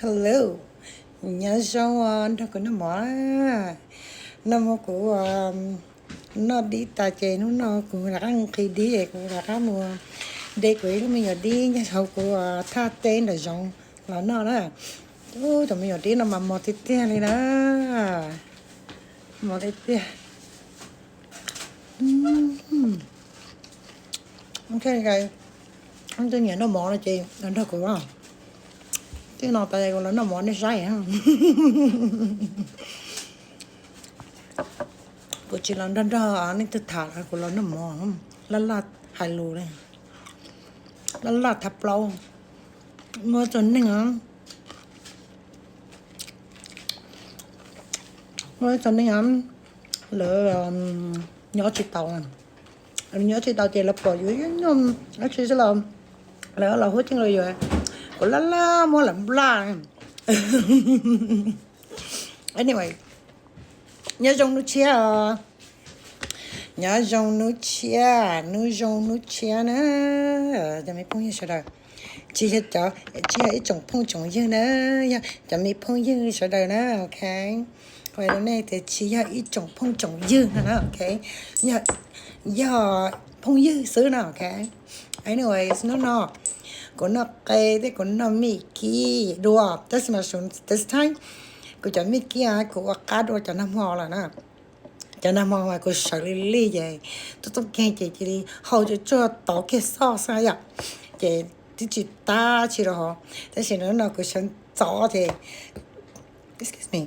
Hello, nyob zoo os nrog kuv noj mov. Noj mov kuv noj dib tas ces hnub no kuv rov qab nqhis dib es kuv rov qab mus de kuv ib lub me nyuam dib nyob hauv kuv thaj teb nram zoov los noj na. Ub, cov me nyuam dib no mas mos tiag tiag li na. Mos tiag tiag. Ok, leej twg nyiam noj mov no ces los nrog kuv. Twb no tas kuv los noj mov nej saib. Kuv tsis los nrog nrog leej twg tham, kuv los noj mov. Laj laj hais lus li, laj laj thav plaub. Muaj txog neeg, muaj txog neeg lawv nyob tsis tau, nyob tsis tau ces lawv pom yus nyob tsis los, lawv los huab coj los yuav, kuv laj laj muab lawv nplaj. Anyway, nyob zoo hnub tshiab os. Nyob zoo hnub tshiab, hnub zoo hnub tshiab na. Cov me phooj ywg sawv daws, tsis yog cov, tsis yog ib tsoom phooj tsoom ywg na, yog cov me phooj ywg sawv daws na, ok. Kuv hais rau nej tias tsis yog ib tsoom phooj tsoom ywg no na, ok. Yog, yog phooj ywg xwb no, ok. Anyways, hnub no kuv noj qe thiab kuv noj mij kib dua, tab sis mas this time kuv cov mij kib kuv ua qab dua cov nag hmo lawm na. Cov nag hmo mas kuv sawv li li ces tub tub keg ces cia li hau tsuag tsuag tov kiag xoj xwb yom, ces twb tsis tab tsi rau hauv. Tab sis hnub no kuv sawv ntxov ces, excuse me,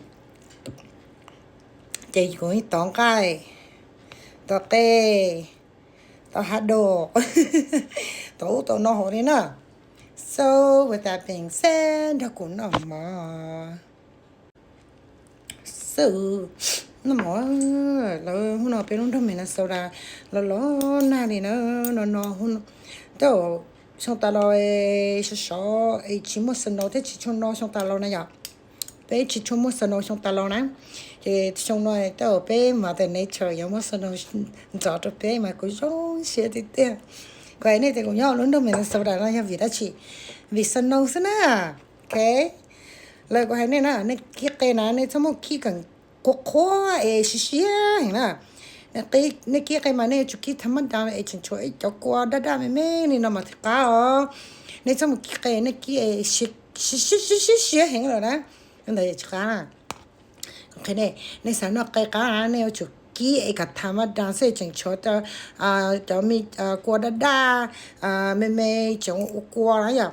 ces kuv tov nqaij, tov qe, tov hav dua, tov ub tau no hauv li na. So with that being said, nrog kuv noj mov. Xwb, noj mov. Lawv hnub no peb lub nroog Minnesota los los nag li na. No no, tej zaum xyoo tas los sov sov es tsis muaj snow thiab tsis tshua no xyoo tas los na yom. Peb tsis tshua muaj snow xyoo tas los na. Ces xyoo no tej zaum peb Mother Nature yuav muab snow ntxov rau peb mas kuv zoo siab tiag tiag. Kuv hais nej tias kuv nyob lub nroog Minnesota no yog vim dab tsi? Vim snow xwb na. Ok. Lawv kuv hais nej na, nej kib qe na nej txhob muab kib kom qhuav qhuav es siav siav heev na. Nej kib qe mas nej yuav tsum kib thav maj das es tseem tshuav ib cov kua daj daj me me li no mas thiaj qab os. Nej txhob mus kib qe nej kib es siav siav siav heev lawm na, ntawd tsis qab na. Qhia nej, nej xav noj qe qab na nej yuav tsum kib es kom thav maj das xwb tseem tshuav cov me kua daj daj me me tseem ua kua na yom,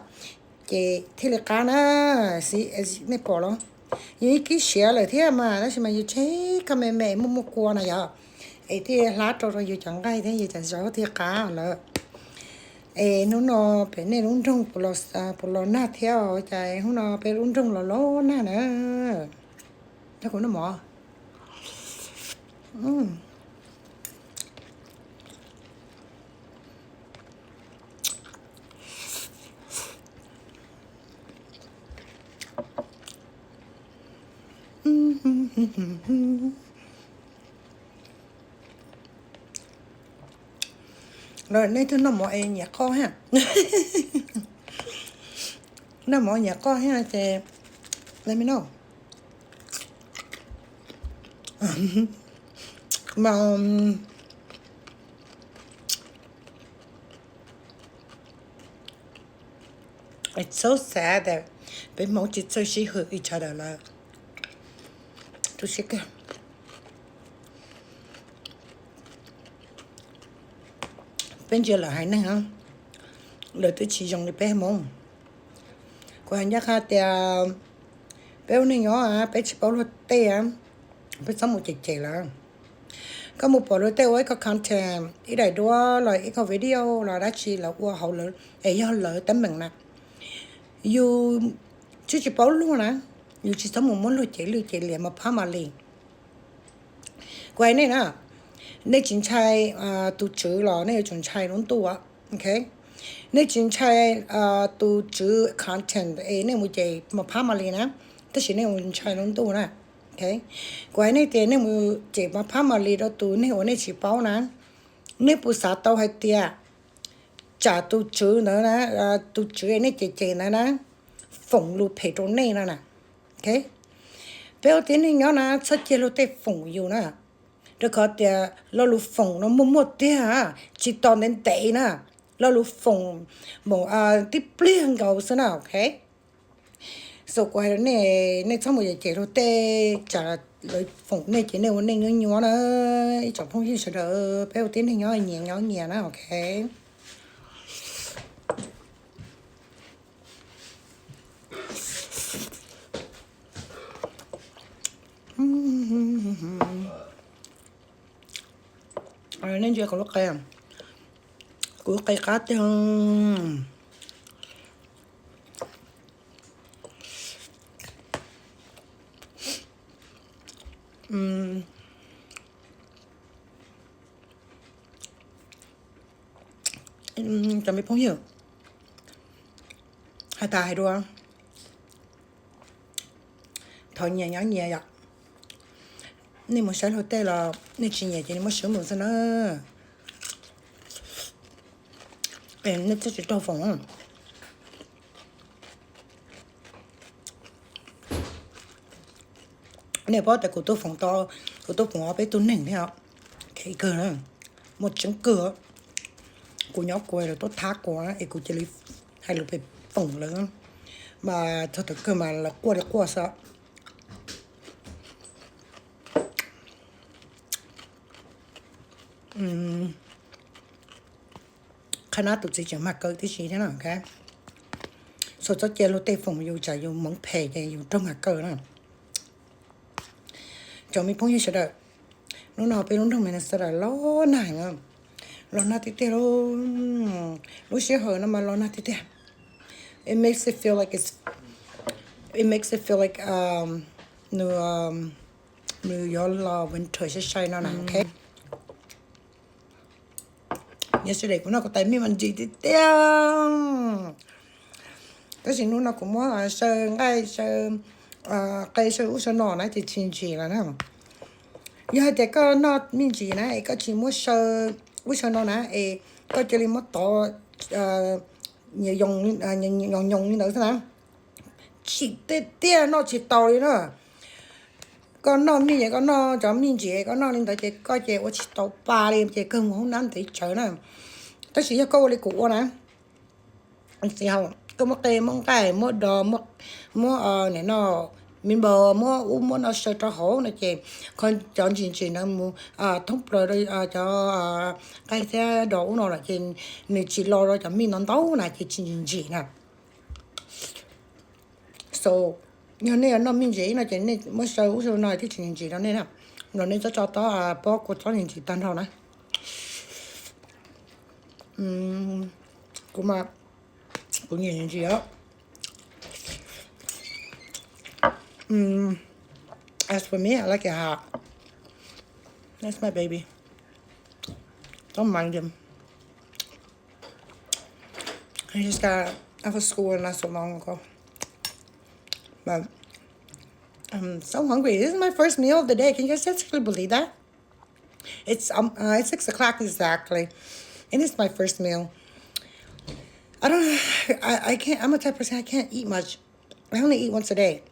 ces thiaj li qab na. Nej pom los, yus yeej kib siav lawm thiab mas tab sis mas yus tseg koj me me muaj muaj kua na yom, es thiaj hlab rau rau yus cov nqaij thiab yus cov zaub thiaj qab lawm. Es hnub no pem nej lub nroog puas los nag thiab os? Cas hnub no peb lub nroog los los nag na. Nrog kuv noj mov. Los nej twb noj mov es nyiam qoj thiab, noj mov nyiam qoj thiab ces let me know. Mas it's so sad that peb Hmoob tsis txawj sib hwm each other lawm. Tu siab kawg. Peb ntsia lawv haiv neeg, lawv twb tsis zoo li peb Hmoob. Kuv hais ncaj qha tias peb ua neej nyob peb tsis paub luag tej, peb txhob mus cem cem lawv. Koj mus pom luag tej ua ib co content, ib daim duab los ib co video los dab tsi lawv ua hauv lawv es yog lawv teeb meem na, yus twb tsis paub luag na, yus tsis txhob mus muab luag cev lwj cev liam mas phab mam li. Kuv hais nej na, nej tsis ntshai tus tswv los nej yuav tsum ntshai lub ntuj, ok? Nej tsis ntshai tus tswv content es nej mus cem mas phab mam li na, tab sis nej mus ntshai lub ntuj na. Kuv hais nej tias nej mus cem mas phab mam li rau tus neeg uas nej tsis paub na, nej puas xav tau hais tias tsam tus tswv ntawd na, tus tswv nej cem cem ntawd na, foom lus phem rau nej no na. Peb ua tib neeg nyob na txhob cia luag tej foom yus na, rau qhov tias lo lus foom no muaj muaj tiag, tsis tos ntev ntev na, lo lus foom mus tib pliag nkaus xwb na, ok. So kuv hais rau nej, nej txhob mus cem luag tej, tsam lawv foom nej ces nej ua neej nyuaj nyuaj na. Ib tsoom phooj ywg sawv daws, peb ua tib neeg nyob nyias nyob nyias na, ok. Nej ntsia kuv lub qe, kuv lub qe qab tiag. Cov me phooj ywg, hais tas hais dua, thov nyias nyob nyias yom. Nej mus saib luag tej los nej tsis nyiam ces nej muab swb mus xwb na. Nej twb tsis tau foom. Nej paub tias kuv tuaj foom tau, kuv tuaj foom ob peb tug neeg thiab, khev kawg na, muaj tseeb kawg. Kuv nyob kuv lawv tuaj thab kuv es kuv cia li hais lus phem foom lawv, mas txog thaum kawg mas lawv quaj li quaj xwb. Qhov no tus txiv tseem mag kaw tib si thiab na, ok. So txhob cia luag tej foom yus, tsam yus hmoov phem ces yus raug mag kaw na. Cov me phooj ywg sawv daws, hnub no peb lub nroog Minnesota los nag, los nag tiag tiag lauj. Lub sij hawm no mas los nag tiag tiag. It makes it feel like it's, it makes it feel like, um, nws, um, nws yuav los winter sai sai no na, ok. Yesterday kuv noj kuv tais mij mas ntsim tiag tiag. Tab sis hnub no kuv muab saw nqaij, saw qe, saw ub saw no na ces tsis ntsim lawm na. Yog hais tias koj noj mij ntsim na es koj tsis muab saw ub saw no na es koj cia li muab tov nyoos nyoos li ntawd xwb na, tsim tiag tiag, noj tsis tau li na. Koj noj mij es koj noj cov mij ntsim, koj noj li ntawd ces koj ces ua tsis tau pa li, ces kawg mus hoob nab ntev tsawv na. Tab sis yog koj ua li kuv ua na, koj muab qe muab nqaij muab dos, muab nim no me npaus, muab ub muab no saw rau hauv no ces cov ntsim ntsim ntawd mus thoob plaws cov nqaij thiab dos ub no lawm ces nws tsis lo rau cov mij no ntau na ces tsis ntsim ntsim na. So yog nej yuav noj mij ntsim no ces nej muab saw ub saw no thiaj tsis ntsim ntsim rau nej na. Los nej txhob tso tob pob kua txob ntsim ntsim tag nrho na. Kuv mas kuv nyiam ntsim os. As for me, I like it hot. That's my baby. Don't mind him. He just got off of school not so long ago. But I'm so hungry. This is my first meal of the day. Can you guys actually believe that? It's um uh, it's six o'clock exactly. And it's my first meal. I don't I, I can't I'm a type of person I can't eat much. I only eat once a day.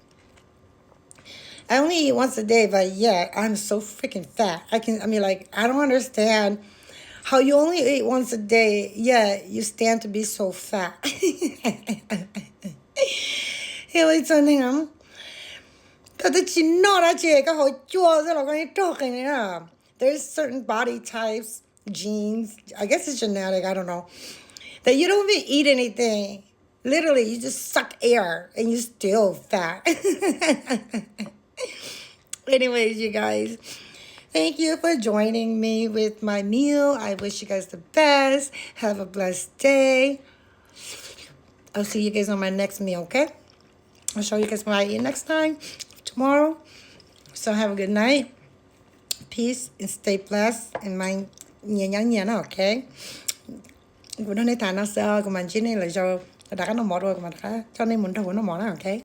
I only eat once a day, but yet I'm so freaking fat. I can, I mean, like, I don't understand how you only eat once a day, yet you stand to be so fat. Hel li txog neeg, koj twb tsis noj dab tsi, koj haus cua xwb los koj yeej raug qees li na. There's certain body types, genes, I guess it's genetic, I don't know, that you don't even eat anything. Literally, you just suck air and you still fat. Anyways, you guys, thank you for joining me with my meal. I wish you guys the best. Have a blessed day. I'll see you guys on my next meal, okay? I'll show you guys what I eat next time, tomorrow. So have a good night. Peace and stay blessed and mind nyias nyob nyias na, ok? Kuv nrog nej tham no xwb, kuv mam ntsib nej lwm zaus, rov qab noj mov dua kuv mam rov qab coj nej mus nrog kuv noj mov na, ok?